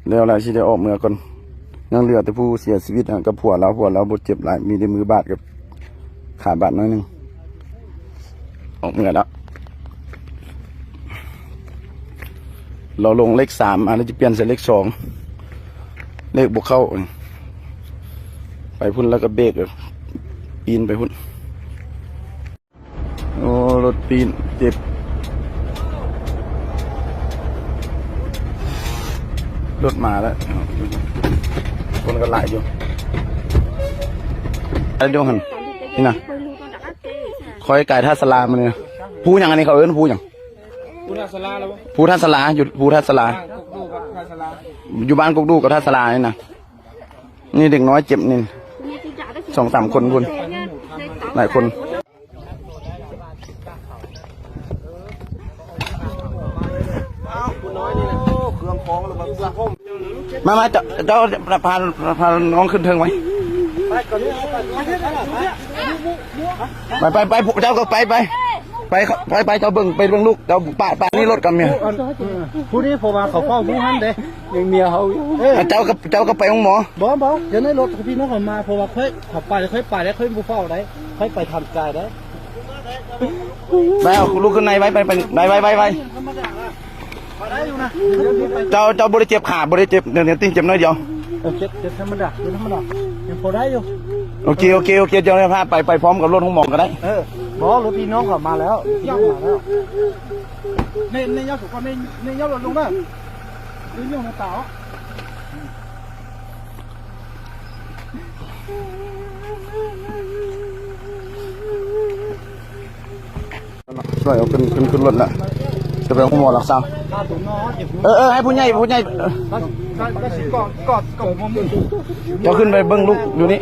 ແລ້ວລະ ຊິໄດ້ອອກເມືອກ່ອນ. ຍັງເຫຼືອແຕ່ຜູ້ເສຍຊີວິດຫັ້ນກັບຜົວລາວ, ຜົວລາວບໍ່ເຈັບຫຼາຍ, ມີແຕ່ມືບາດກັບຂາບາດໜ້ອຍໜຶ່ງ. ອອກເມືອແລ້ວ. ລາວລົງເລກສາມມາ ແລ້ວຈະປ່ຽນໃສ່ເລກສອງ. ເລກບໍ່ເຂົ້າ. ໄປພຸ້ນແລ້ວກໍເບກ, ປີນໄປພຸ້ນ. ໂອ້ ລົດປີນເຈັບ. ລົດມາແລ້ວ. ຄົນກໍຫຼາຍຢູ່. ອາ ຢູ່ຫັ້ນ. ນີ້ນະ. ຂ້ອຍກາຍທ່າສາລາມານີ້ນະ. ພູຫຍັງອັນນີ້ ເຂົາເອີ້ນພູຫຍັງ? ພູທ່າສາລາແລ້ວ. ພູທ່າສາລາ, ຢູ່ພູທ່າສາລາ. ຢູ່ບ້ານກົກດູກັບທ່າສາລານີ້ນະ. ນີ້ເດັກນ້ອຍເຈັບນີ້ ສອງສາມຄົນພຸ້ນ ຫຼາຍຄົນ. ມາ ມາ ເຈົ້າ ເຈົ້າພາ ພານ້ອງຂຶ້ນເທິງໄວ້. ໄປ ໄປ ໄປ ເຈົ້າກໍໄປ ໄປ ໄປ ໄປ ເຈົ້າເບິ່ງ ໄປເບິ່ງລູກ ເຈົ້າປະ ປະນີ້ລົດກັນເມຍ. ຜູ້ນີ້ ເພາະວ່າເຂົາເຝົ້າຜູ້ຫັ້ນເດ້ ຍັງເມຍເຮົາຢູ່. ເອີ ເຈົ້າກໍ ເຈົ້າກໍໄປໂຮງໝໍ. ບໍ່ ບໍ່ ຢູ່ໃນລົດພີ່ນ້ອງເຂົາມາ ເພາະວ່າຂ້ອຍ ເຂົາໄປ ຂ້ອຍໄປແລ້ວ ຂ້ອຍບໍ່ເຝົ້າໄດ້ ຂ້ອຍໄປທາງກາຍໄດ້. ໄປ ເອົາລູກຂຶ້ນໃນໄວ້ ໄປ ໄປ ໄວ ໄວ ໄວ ໄວ. ເຈົ້າ ເຈົ້າບໍ່ໄດ້ເຈັບຂາ ບໍ່ໄດ້ເຈັບ ເດີ ຕີນເຈັບໜ້ອຍດຽວ. ເອີ ເຈັບ ເຈັບທຳມະດາ ເຈັບທຳມະດາ ຍັງພໍໄດ້ຢູ່. ໂອເຄ ໂອເຄ ໂອເຄ ດຽວພາໄປ ໄປພ້ອມກັບລົດໂຮງໝໍກໍໄດ້. ເອີ ບໍ່ ລົດພີ່ນ້ອງເຂົາມາແລ້ວ ລົດພີ່ນ້ອງມາແລ້ວ. ໃນ ໃນຍອດສຸກ ໃນ ໃນຍອດລົດລົງເດີ ໃນຍອດໜ້າຕາ. ຊ່ວຍເອົາຂຶ້ນ ຂຶ້ນ ຂຶ້ນລົດລະ ຈະໄປໂຮງໝໍລັກສາ. ເອີ ເອີ ໃຫ້ຜູ້ໃຫຍ່ ຜູ້ໃຫຍ່ ເອີ ເຈົ້າຂຶ້ນໄປເບິ່ງລູກຢູ່ນີ້.